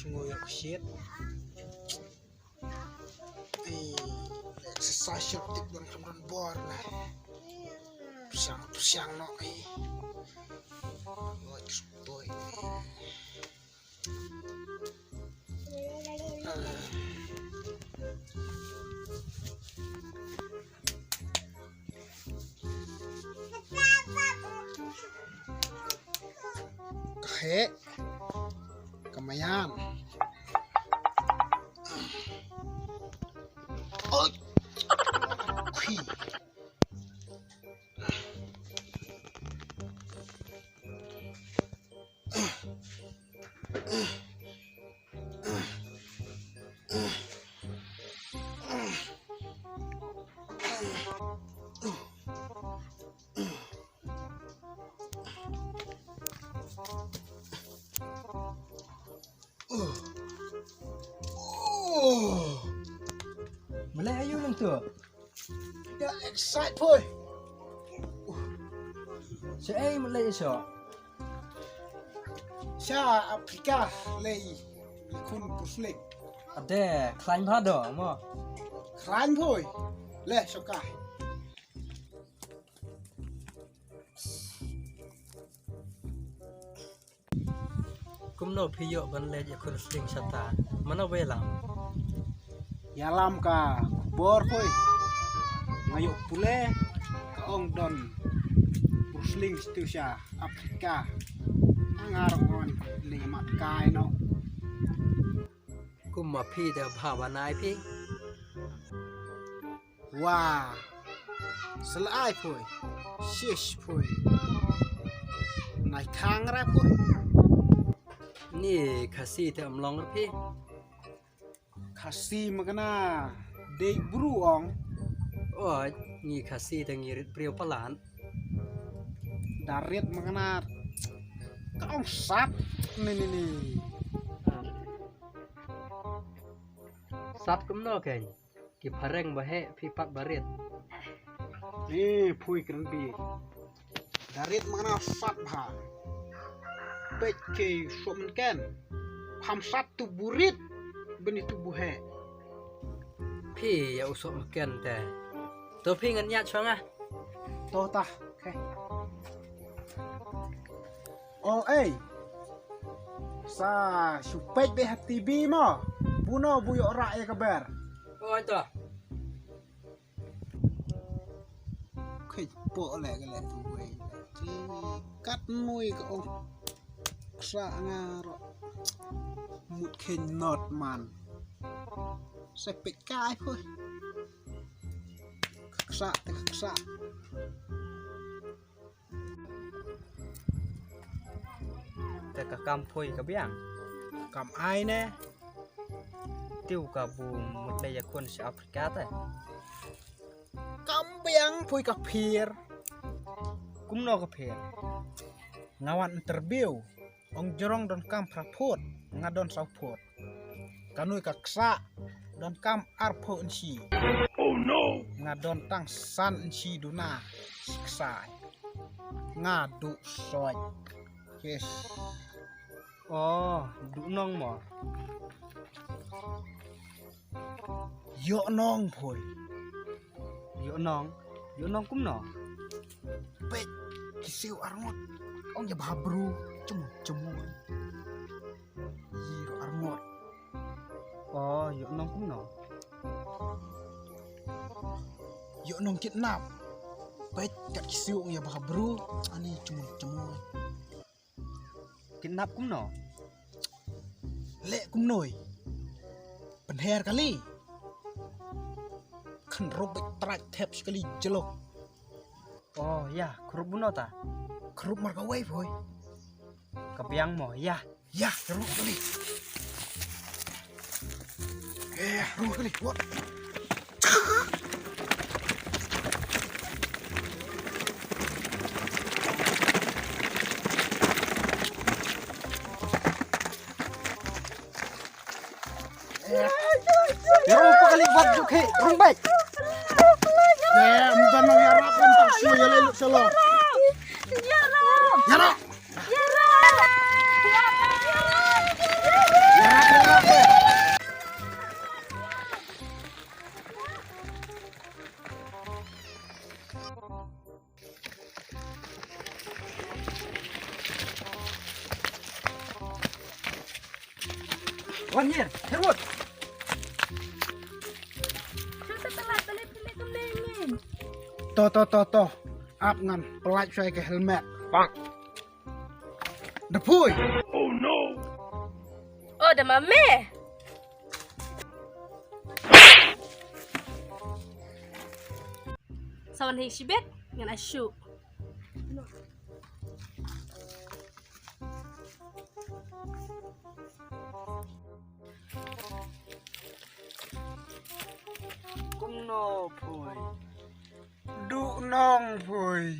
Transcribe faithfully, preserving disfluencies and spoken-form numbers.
Chngo ïa ka shit. Ei, exercise shop tip don kam don bor na. Pyrshang, pyrshang no, ei. Ngoi ksuk toi. Ka heh, ka mayan. Oi. Khi. Malay ayu nang tu. Dah excite poi. Sha ei Malay sha? Sha Afrika lei. Khun pusling. Ade, khlain bha do mo. Khlain poi. Le shoka. Kumno phi ïoh ban leit ïa khun sling shata? Mano ba ïalam? Ïalam ka khubor poi. Nga ïoh pule ka ong don pusling situ sha Afrika. Nga ruh ngan leit mat kai no. Kumma phi da bha banai phi. Wa. Sa la ai poi. Shish poi. Nai khang ra poi. Ni Khasi te ym long ra phi. Khasi ma kane dei bru ong. Oi, ngi Khasi te ngi rit briew palat. Da rit ma kane ka ong sat ni ni ni. Sat kumno kein? Ki phareng ba heh phi pat ba rit. Ni phui kren bi. Da rit ma kane sat bha. Peit ki soh mynken. Pham sat tu bu rit. Bini tu bu heh. Phi ïa u soh mynken te. To phi ngan ïa chong ah. To ta. Okay. O ei. Sa shu peit beit ha T V mo. Buno bu ïoh rah ïa ka ber. Oi to. Khej po le ka le tu wei. Kat mui ka ong. Ksa nga ro. Mut khej not man. Sa peit kai pho. Ksa te ksa. Te ka kam phui ka biang. Kam ai ne. Tiu ka bu mut le ïa khun sha Afrika te. Kam biang phui ka pher. Kumno ka pher? Nga wan interview. Ong jrong don kam phra phut, nga don saw phut. Kanui ka ksa don kam ar phut inshi. Oh no! Nga don tang san inshi duna ksa. Nga du soi. Yes. Oh, du nong mo. Ïoh nong phui. Ïoh nong, ïoh nong kumno? Peit ki siew arngut. Ong ïa bha bru, chum chum. Ïoh nong arngut. Oh, ïoh nong kumno? Ïoh nong kidnap. Peit kat ki siew ong ïa bha bru, ani chum chum. Kidnap kumno? Leh kumnoi. Pynher kali. Khan rup bek trak thep skali jelo. Oh ya, krup buno ta. Krup mar ka wei boy. Ka biang mo ya. Ya, krup kali. Eh, ruh kali. What? Rung pa kali wat ju khe, rung bai. Ya, minta nang ya rap, minta semua ya lalu selo. Ya rap. Ya rap. Wan hier, Herwood. To, to, to, to. Ap ngan, pynlait shwa ïa ka helmet. Bang. Da poi. Oh no. Oh, da ma me. Sa wan hi shibit, ngan ai shuh. Kumno poi? Duh nong poi.